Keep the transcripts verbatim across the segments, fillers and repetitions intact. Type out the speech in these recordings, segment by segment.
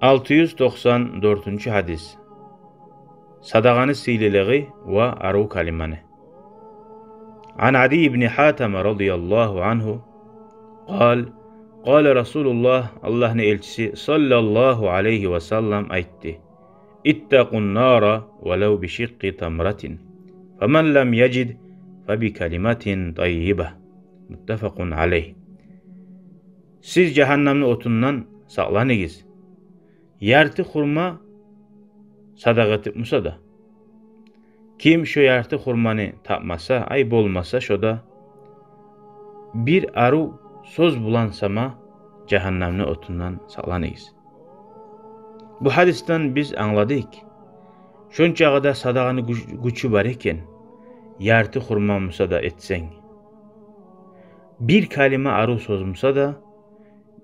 Алты юз токъсан дёртюнчю гьадис. Садагъаны сыйлылыгъы ва арив калиманы. Ан Адий ибн Гьатам радияллагьу ангьу къал: къала Расулуллагь, Аллагьны элчиси саллаллагьу алайгьи ва саллам айтды: «Иттакъун нара валав бишикъкъи тамратин. Фаман лам яжид, фабикалиматин таййиба». Муттафакъун алайгь. Сиз жагьаннамны отундан сакъланыгъыз. Ярты хурма садагъа этип буса да. Ким шо ярты хурманы тапмаса, ай болмаса, шо да бир арив сёз булан сама жагьаннамны отундан сакъланыгъыз. Бу гьадисден биз англадыкъ, шончагъы да садагъаны гюч-, гючю бар экен, ярты хурма буса да этсенг, бир калима арив сёз буса да,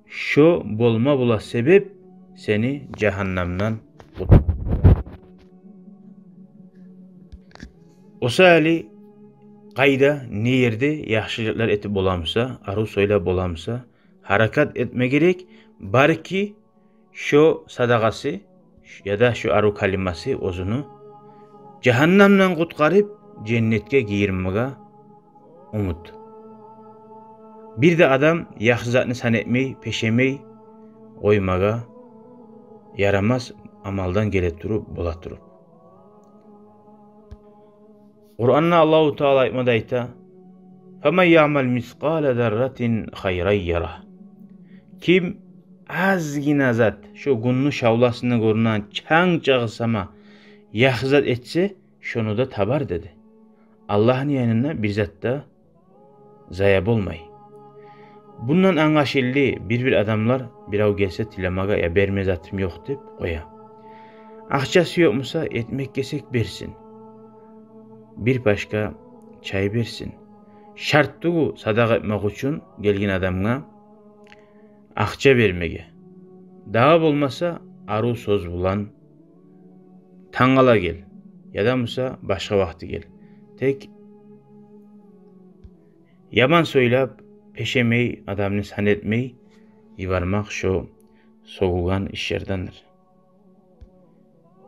шо болма бола себеп сени жагьаннамдан къут-. О саялы къайда, не ерде яхшылыкълар этип бола буса, арив сёйлеп бола буса, гьаракат этме герек, балики шо садагъасы яда шо арив калимасы оьзюню жагьаннамдан къутгъарып, женнетге гийирмеге умут. Бир де адам яхшы затны сан этмей, пешемей къоймагъа ярамас, амалдан геле туруп, бола туруп. Къуранда Аллагьу Таала айтмада айта: «Фаман яъмал мискъала зарратин хайран ярагь». Ким азгъына зат, шо гюнню шавласында гёрюнеген чанг чагъы сама яхшы зат этсе, шону да табар, деди. Аллагьны янында бир зат да зая болмай. Бундан англашылды, бир-бир адамлар, бирев гелсе тилемеге, я берме затым ёкъ деп къоя. Акъчасы ёкъ буса, этмек гесек берсин. Бир пачка чай берсин. Шарт тюгюл садагъа этмек учун гелген адамгъа акъча бермеге. Дагъы болмаса, арив сёз булан тангала гел, яда буса башгъа вакъти гел. Тек яман сёйлеп, пешемей, адамны сан этмей йибермек шо сёгюлген ишлердендир.